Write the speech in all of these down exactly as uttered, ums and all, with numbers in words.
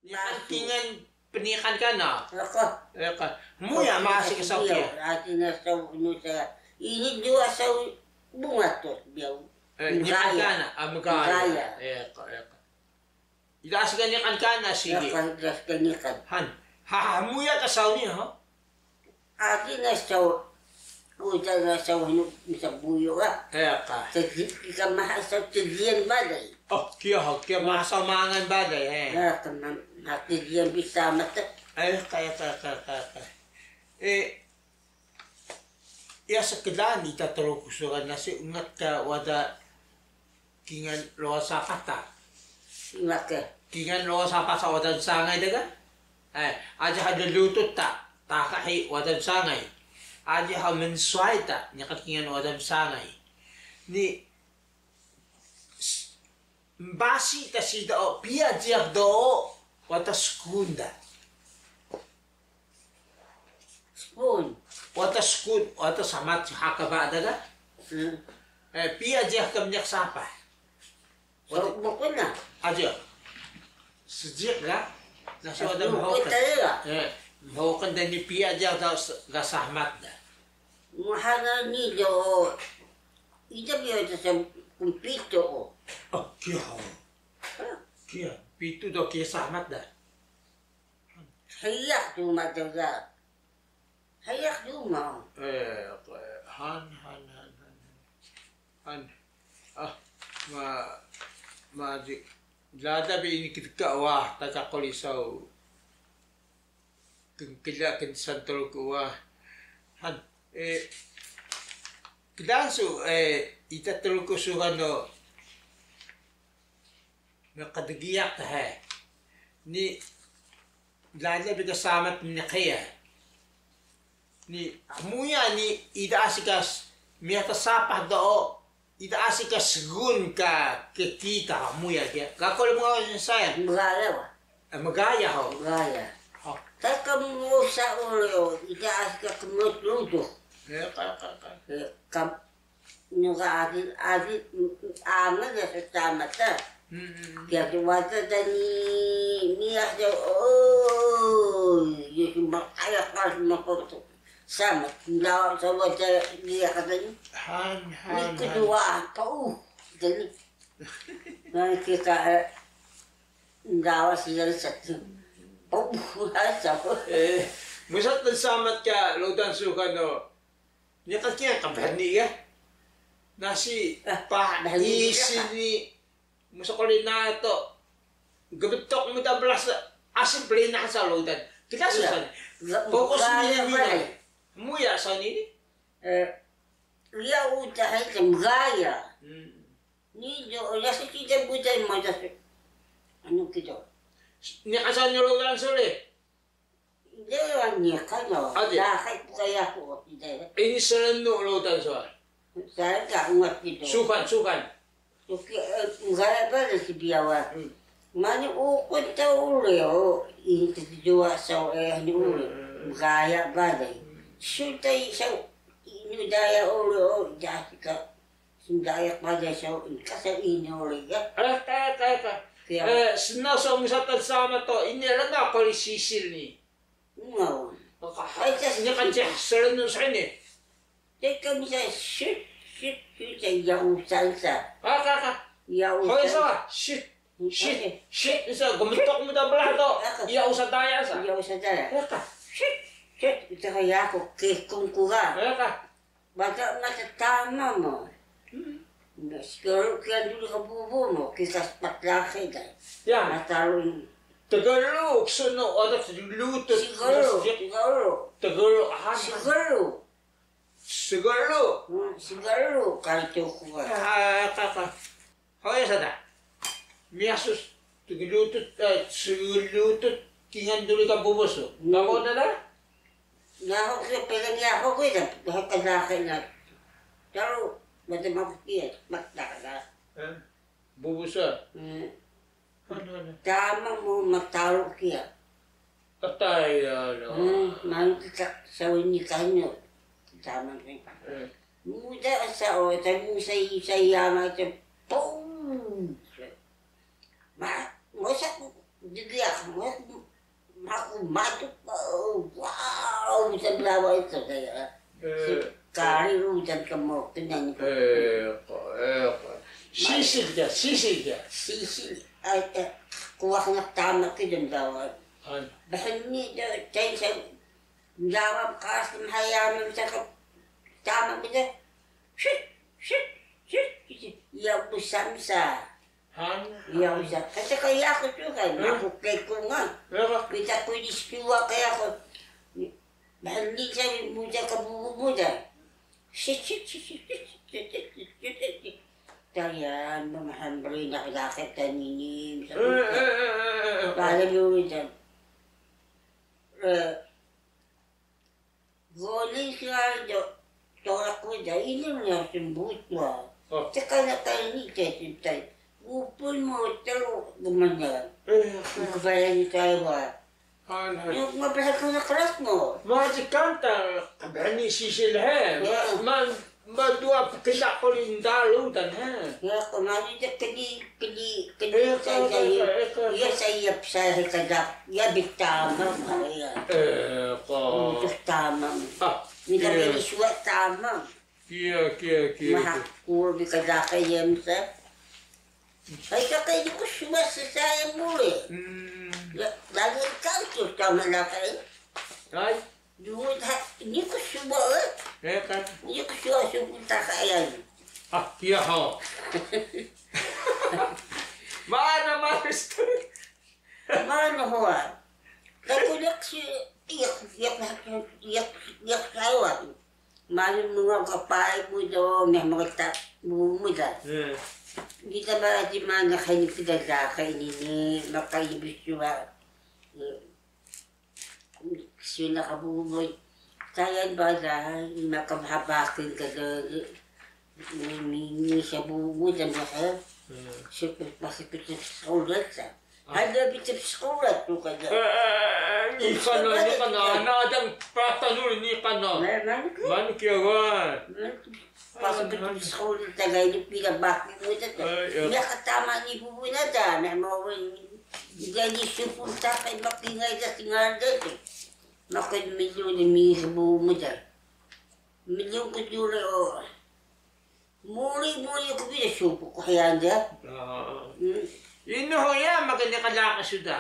Niqan kingal pniqan kana. Eko. Eko. Hmuya masi ka saw kiya. Asi na saw nu sa. Ini duwa saw bunga to biyaw. Eh, niqan kana. Ah, mgaya. Mgaya. Eko, eko. Ida asi ka niqan kana sigi. Eko, ida asi ka niqan. Han. Ha, ha, hmuya ka saw nii ha. Aki na saw, uta na saw hnu msa buyu ga. Eka. Tdiki ka maha saw tdiyan balay. Oh, kiya ho, kiya maha saw mangal balay, eh. Eka, ma-, maha tdiyan bi samat. Eka, eka, eka, eka, eka. Eh, iya sa klaan ita Truku sugan nasi ungat ka wada kingal loa sapah ta. Maka. Kingal loa sapah sa wada sangay da ga? Eh, aji ha lutut ta, taka hi wada sangay. Aji ha mnswayi ta, niqan kingal wada sangay. Ni, s-, mbasi ta siida o, piya jiyax do o, wada skun da. Skun. Wada skun, wada samat haka ba da ga? Hmm. Eh, piya jiyax ka mniq sapah. So, wada mkun na. Aji. Seejiq ga? Nasi wada mhuqil. Mhuqil ta ga? Eh, mhuqil da ni piya jiyax da s-, ga samat da. Muhana ni do. Ida biyo ta sa kmpitu o. Oh, kiya. Ha? Kiya, pitu do kiya samat da. Heya duma dga. Heya duma. Eh, han, han, han, han. Han. Ah, ma, ma di, lada bi ini kdka wah, taka quri saw. Knkla knsan Truku wah. Han. Eh, kdaan su, eh, ita Truku sugan do. Mqdgiyaq he. Ni lala bi ka samat mniqiya. Ni hmuya ni ida asi ka s-, miyah ka sapah do, ida asi ka sgun ka kkita hmuya kiya. Ga quri mgaya sayang. Mgaya wa. Eh, mgaya ho. Mgaya. Ho. Taka musa uri o, ida asi ka kmut ludu. Ya, ka, ka, ka. Ya, kam-, Nuka aji, aji, ama ya sesama ta. Hmm, hmm, hmm. Kiya tu wada ta ni, miyah ya, oh, ya cuma kayak pas mako tu. Sama, ndawa, sama ta, dia katanya. Han, han, ni kedua, han. Apa, uh, jadi, nah, kita, eh, ndawa sih dari satu. Oh, sama. Eh, musa tnsamat ka Rudan Sugan o. Niqan kiya qbhni ga. Nasi pa isi ni musa quri na to. Gbtuq mu ta blas asi prinah sa Rudan. Kita susah. Fokus ni ni. Muya sa ni ni. Eh, iya uta hai mgaya. Hmm. Ni do ya si kita buta ma da. Anu kita. Ni asal ni Rudan sore. Dewa niqan o. Ade. Daha pkaya ku o tida. Ini srnu Rudan so. Saya ka ungat kido. Sukan, sukan. Suki, eh, mgaya bale si biyawa. Hmm. Mani uqun ta ule o. Ini tduwa so, eh, ni ule. Hmm. Mgaya bale. Suta i so. Ini daya ule o. Jadi ka. Sndaya qbale so, ika so ini uri ga. Eh, ka, ka, ka. Kiya. Eh, snaw so musa tnsama to, ini rnga quri sisil ni. Ngaw. Maka, ay, tas niqan ceh srnu sa ini. Teka misa shit, shit, shit, sa ya usan sa. Ka, ka, ka. Ya usan. Hoy sa, shit, shit, shit, sa gmtuq mu ta blah to. Ka, ka. Ya usan daya sa. Ya usan daya. Ka, ka. Shit, shit, ita ka yaku kekung ku ga. Ka, ka. Bata mata tama mu. Hmm. Sigaru kiya dulu ka bubu mu, kika spat laqi da. Ya. Mata run. Tgru, ksuno, oda tgru tu. Sigaru, sigaru. Tgru, aha. Sigaru. Sigaru. Hmm, sigaru, kari tuku ka. Ah, ka, ka. Hoya sa da. Miyah su tglutut, eh, tglutut kingal duri ka bubu su. Hmm. Mako na da? Yaku kiya, pegang yaku kiya, daha ka laqi na. Taru, mata maku kiya, mata da. Eh, bubu su. Hmm. Hana, hana. Tama mu mataru kiya. Atay, ano. Hmm, manu kita saw ini kanyo. Tama kiya. Eh. Muda sa o, tamu sa i, sa i ama ta, pum! Ma, mosa ku, Dgiyaq, maku matuk, wow, udan lawa ito kaya. Kari udan kamo, kanya ni ko. Sisil dia, sisil dia. Sisil, ay, kuwah nga tama ki dan lawa. Bahini dia, chay sa, lawa kaas mhaya msa ka tama ki dia. Shit, shit, shit, shit. Ya, usan sa. Iya, usa. Kata ka yaku tu kan, aku kekungan. Kita ku di siwa ka yaku. Bali sa muda ka bubu muda. Sit, sit, sit, sit, sit, sit, sit, sit. Tayan, mamahan beri nak dapat tani ni. Bali muda. Goli siya do, toraq wida, ini niya smbut wa. Teka na tani te sintai. Upun mo telu gumanya. Kbaya ni tawa. Yo, nga belahan kana keras mo. Maji kanta, kbaya ni sisil he. Man, Mduwa pkla quri ndalu dan ha. Ya, qmani de kni, kni, kni saya, saya. Ya, saya, saya kajak. Ya, bitama, ya. Untuk tama. Mita kini suwa tama. Kiya, kiya, kiya. Maha kur bi kajak ya msa. Ay, kaka ini ku suwa saya muli. Ya, lagi kan tu tama na kai. Ay. Duda, ini ku suwa, eh? Ini ku suwa, suwa ta ka ayan. Ah, iya ho. Mana, mana, mana ho? Ka ku yak si, yak, yak, yak, yak sawa. Mana mga kapay mo do, may mga ta, mo, mo da. Kita ba di mana kayo kita da, kayo ini, makaibig suwa. Sina ka bubu. Saya bala, ima ka babakin ka de, ni, ni sa bubu dan baka. Siya pa, siya pa, siya pa, siya pa, siya pa, Ada bitip sekolah tu kada. Ni kana, ni kana, ana adang prata nuri ni kana. Manu kiya wan. Pas bitip sekolah tagay ni pila baki mo ta. Niya katama ni bubu na da, na mo wen. Jadi supun ta kay makingay da singal da tu. Makay milyon ni mi bubu mo da. Milyon ko dure o. Muri, muri ku bi da supu ku hiyan da. Inu ho ya, maka niqan laqi su da.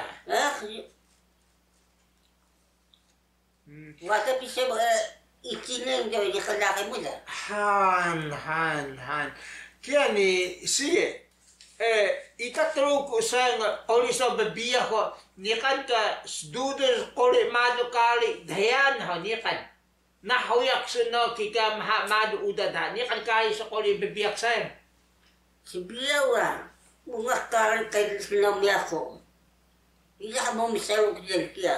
Wada bisa, eh, icinen da niqan laqi mu da. Han, han, han. Kiya ni, sige. Eh, ita Truku sayang, quri saw bbiyax ko, niqan ka sdudul quri malu kari dheyan ho niqan. Nah, huya ksun o kika mha malu uda da, niqan kari su quri bbiyax sayang. Sbiyaw wa, ungat kari kari snaw mi yaku. Ida mu msaru kiya kiya.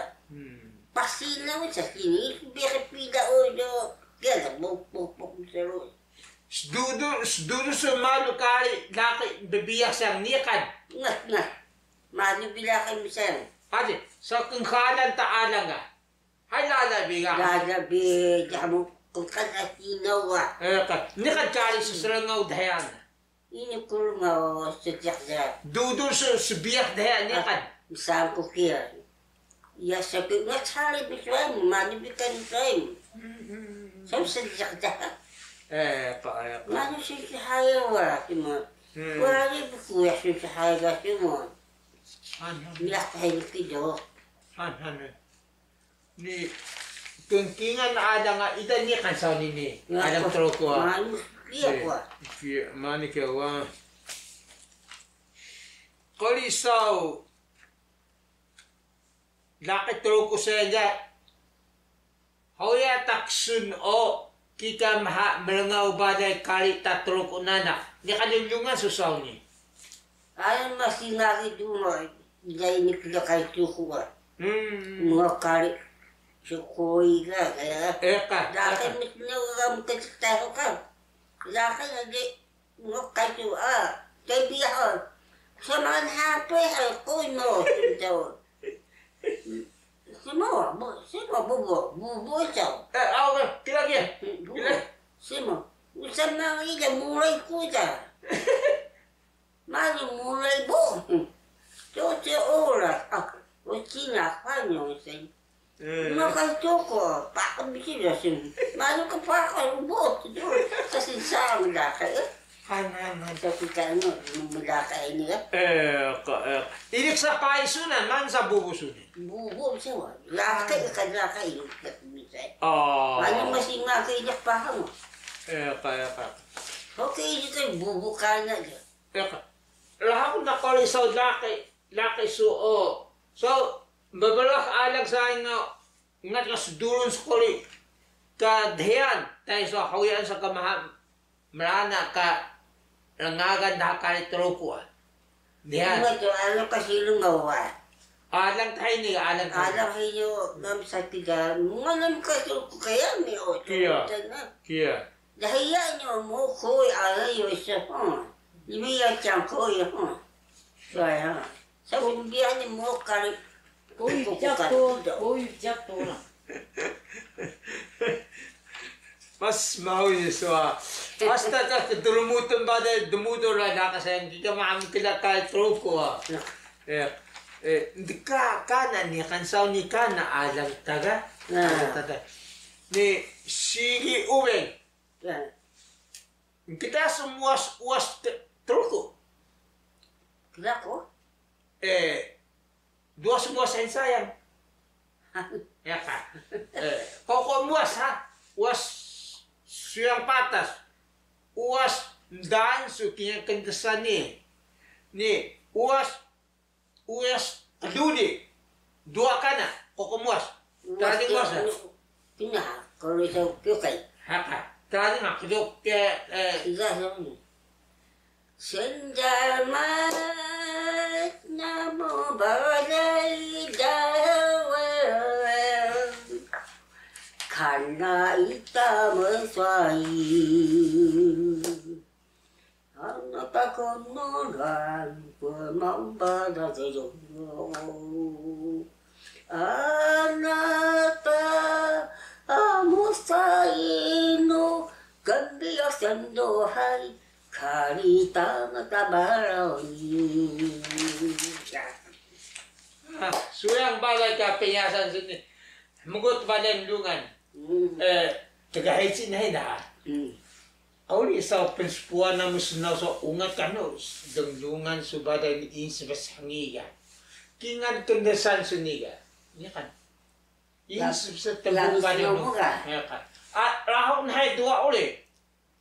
Pasi na wa sa sini, biyax pida o do, kiya da, buk, buk, buk, msaru. Sdudu, sdudu su malu kari laqi bbiyax sayang niqan. Ngat, ngat. Malu bi laqi msaru. Adi, so knxalan ta alang ga. Hay lala bi ga. Lala bi, jamu, kngkan asinaw wa. Eh, ka, niqan kari su srngaw dheyan. Ini kurma o sediq da. Dudul su sbiyax dheyan niqan. Msaan ku kiya. Ya, sabi nga cari bi suway mu, mani bi kan suway mu. Sabi sediq da. Eh, ka, eh, ka. Mani sediq haya wa, sima. Wari bi ku ya sediq haya ga sima. Han, han. Miyah kahay ni kido. Han, han. Ni kngkingan alang ga ida niqan saw nii, alang Truku wa. Manu kiya ku wa. Kiya, manu kiya wa. Quri saw laqi Truku sayang ga. Huya ta ksun o kika mha mrngaw balay kari ta Truku nanaq. Niqan lnglungan su saw nii. Ay, masi ngari duma, jai ni kida kari Truku wa. Mga kari, sukoi ga, kaya. Eh, ka. Daki mitno ga mkcik tayo ka. Daki lagi, mga kari tu, ah, kaya biya, ah. Samaan hape, ah, koi mo, sinto. Simo, bu, simo, bubu, bubu, cau. Eh, aw, ka, kira, kira. Bubu. Kira. Simo. Usa ma ida mulai kuda. Malu mulai bu. Doce oras, ah, o cina fanyo sen. Eh. Maka toko, pakam bisi dosen. Manu ka pakam, bo tu do. Kasi sa mdaka, eh. Han, han, han. Sa kita no, mdaka ini, eh. Eh, ka, eh. Ini sa pai sunan, man sa bubu sunan. Bubu sa wa. Laka, ka laka ini, ka bisa. Oh. Manu masih ngaka ini paham. Eh, ka, eh, ka. Oke, ini kan bubu kana aja. Eh, ka. Lahaw na kari sa laki. Laqi su o. So, mbblah alang sa nga, ngat ka sdurun skuri ka dhiyan, tay so huyan sa ka maha mrana ka rngagan daha kari Truku, ah. Dhiyan. Ngat ka alang ka silung ga wa. Alang ka hini, alang ka hini. Alang hini, ngam sa tiga, ngam ka Truku kaya mi o, kiya. Kiya. Daya ni mo koi alang yo so, ha. Ni mi ya chang koi, ha. Sai, ha. Sa mbiyan ni mo kari. Oy, jato, oy, jato na. Mas mau ni so. Asta ka dulumutun ba de, dumudo ra na ka sayang kika maam kila ka Truku. Eh, eh, ndka kana ni kan saw ni kana alang taga. Alang taga. Ni sigi uweng. Kida smuwas uwas Truku. Kida ku? Eh, duwa smuwas sayang. Ya ka. Eh, koko muwas ha. Uwas suyang patas. Uwas ndaan su kingal kndesan ni. Ni, uwas Uwas qluni. Duwa kana, koko muwas. Uwas. Tadi muwas. Tina, kalau sa kyokay. Haka. Tadi nga kdok ke, eh. Iga sa ni. Senjamat namu balay dawan. Kana ita meswai. Ana ta knuran pmambada dero. Ana ta amusa inu kndiyas nduhay kari tama ta baraw ni. Ah, suyang balay ka pnyasan sini. Mngut balay lnglungan. Mm. Eh, tgahici na hini da. Mm. Quri saw pnspuan namu snaw saw ungat kanu, dnglungan su balay ni insbs hngi ga. Kingal kndesan su ni ga. Niqan. Insbs tnbuk balay nu. Niqan. A, rahu nhay duwa uri.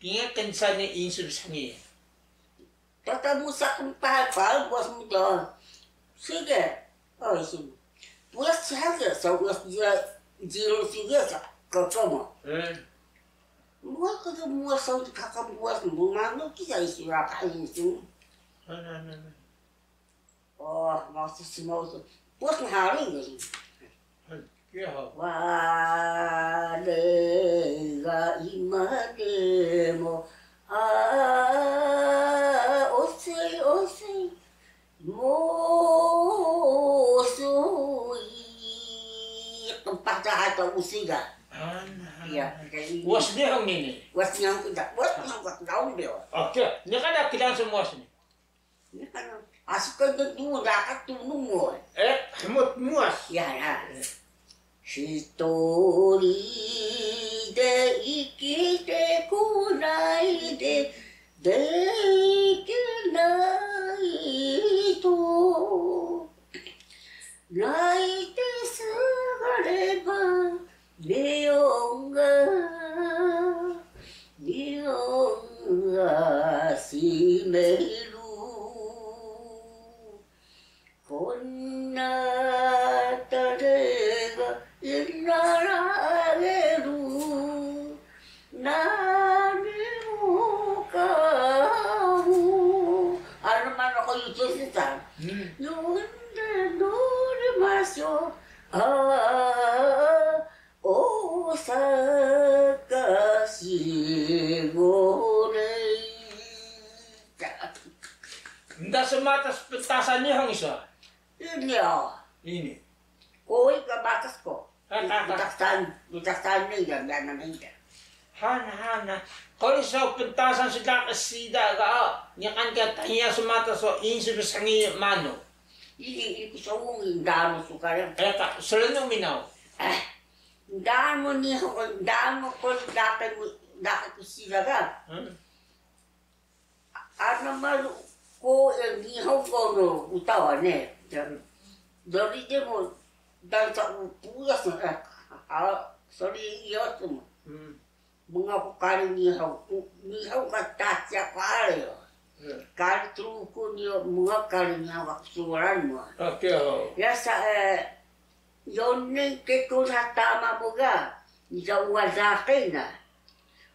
Kingal kndesan ni insbs hngi. Tata musa kmpahan paru buas mu do. Sige. Oh, sige. Buas sige, sa buas dia, jiro sige, sa kaka mo. Eh. Muas kaka muas, sa kaka muas, mu manu kisa isi raka ini sini. Ana, ana, ana. Oh, mau si mau si. Buas hari ini. Kiya ha. Wale ga ima de mo, a, osei, osei, mosei. Qmpah daha ta usei ga. Ana. Iya, kayak ini. Uwas dehung ini. Uwas nyangkut dah. Uwas nyangkut daun dia. Oke, ini kan ada kilang semua sini. Asi ka dndu daka tunux mu. Eh, hmut muwas. Ya, ya. Hitori de ikite kunai de, dekinai to. Nai te sgareba Niyong ga, niyong ga si melu. Kona tare ga ina ra eru. Nani mu kamu. Ano man ako YouTube sa. Hmm. Yun de nuri masyo. Ah. O saka sigorei. Nda smatas pntasan Nihong isu. Ini o. Ini. Koi ka bakas ko. Ah, ah, ah. Bitaq saan, bitaq saan ni ga, ga na ni ga. Han, han, han. Koi so pntasan sida, sida ga, o. Niqan ka tanya smatas so insbs hngi manu. Ini, ini ku sowung ndamu su ka. Eh, ka, srnu minaw. Eh, ndamu ni, ndamu ko daqi mu, daqi ku sida ka. Hmm. Ana malu ko, eh, Nihongo no uta wa ne. Dari de mo, dan sa u puyas na, eh, ah, sorry, iyo tu mo. Hmm. Mnga ku kari Nihong, Nihong ka tacia ku ari yo. Hmm. Kari Truku ni yo, mnga kari Nihong ka ksuran mo. Okay, oh. Ya sa, eh, yonen ke ku sa tama mo ga, ni sa uwa daqi na.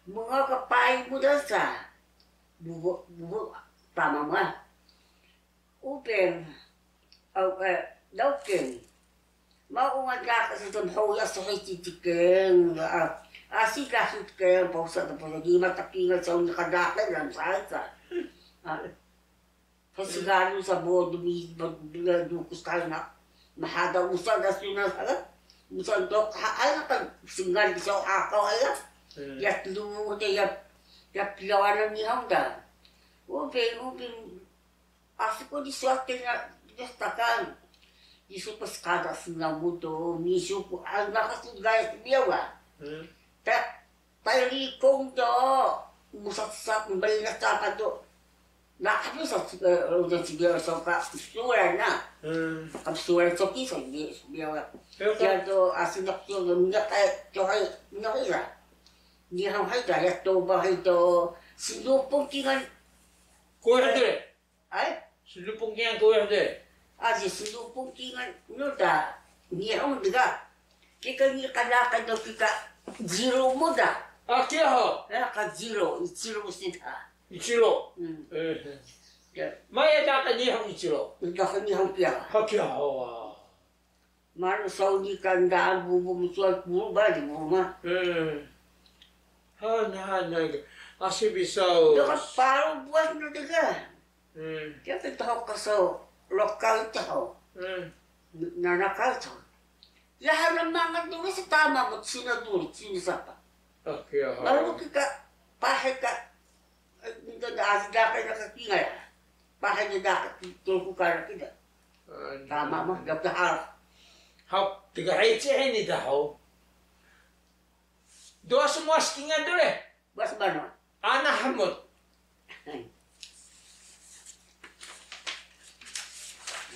Mnga ka pai mo da sa. Bubu, bubu, tama ma. Ubeng, au, eh, Dauken. Ma ungat ka ka sa mhuya sa hici tiken, ah, asi ka hici tiken, pausa ta pausa, di ma takingal sa unika daqi dan sa sa. Ah. Kasi ganu sa bodo mi, bodo mi, dukus ka na. Mahada usa da suna sa. Usa dok ha, ay, kan, singal sa ako, ay. Hmm. Ya tlu de, ya, ya pilawan ni hau da. Ubeng, ubeng, Asi ku di suwak kena, di takan. Di suku skada sina mudo, ni suku, ah, naka su gaya sbiyaw ga. Hmm. Ta, ta likung do, musa sa, mbali na sa ka do. Naka bisa, eh, udah sbiyaw so ka, suwak na. Hmm. Ka suwak so ki, so di sbiyaw ga. Pero ka- Ya do, asi nak so, nak, eh, to hay, nak ila. Ni hau hay da, ya to ba hay do, sinupung kingan. Kuya de. Ay? Slupung kingan kuyuh de. Asi slupung kingan nu da Nihong de ga. Kika ni kada ka do kika Jiro mu da. Ah, kiya ho. Ya ka Jiro, Ichiro sida. Ichiro. Hmm. Eh. Ya. Maya da ka Nihong Ichiro. Da ka Nihong kiya. Ha, kiya ho. Malu saw ni ka ndaan bubu mcual kuru bali buma. Eh. Han, han, han. Asi bisa. Deka paru buat na deka. Hmm. Dia pitaho ka saw lokal taho. Hmm. Nanakal taho. Ya hana mangan dulu setama mo Cina dulu, Cina sapa. Oke, ya. Lalu kita pahe ka Nda asi daqi na ka kingal. Paha ni daqi Truku kara kida. Tama ma, daqi hal. Hau, tiga heci hini da hau. Dua semua sekingan dulu. Bas bano. Ana Hamut.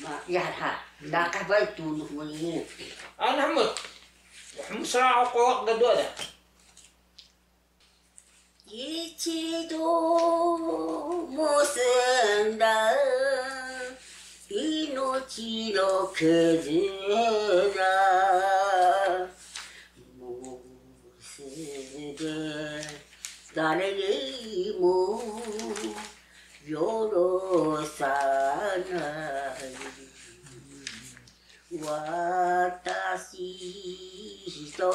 Ma, ya ha. Daqi bai tunuk mo ini. Ana Hamut. Hamut sa ko da dua da. 一度結んだ命の絆、もうすで誰にも許さない。 私一人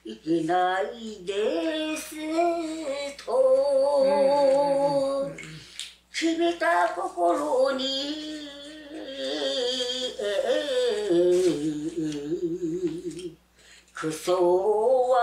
いけないですと決めた心に、くそは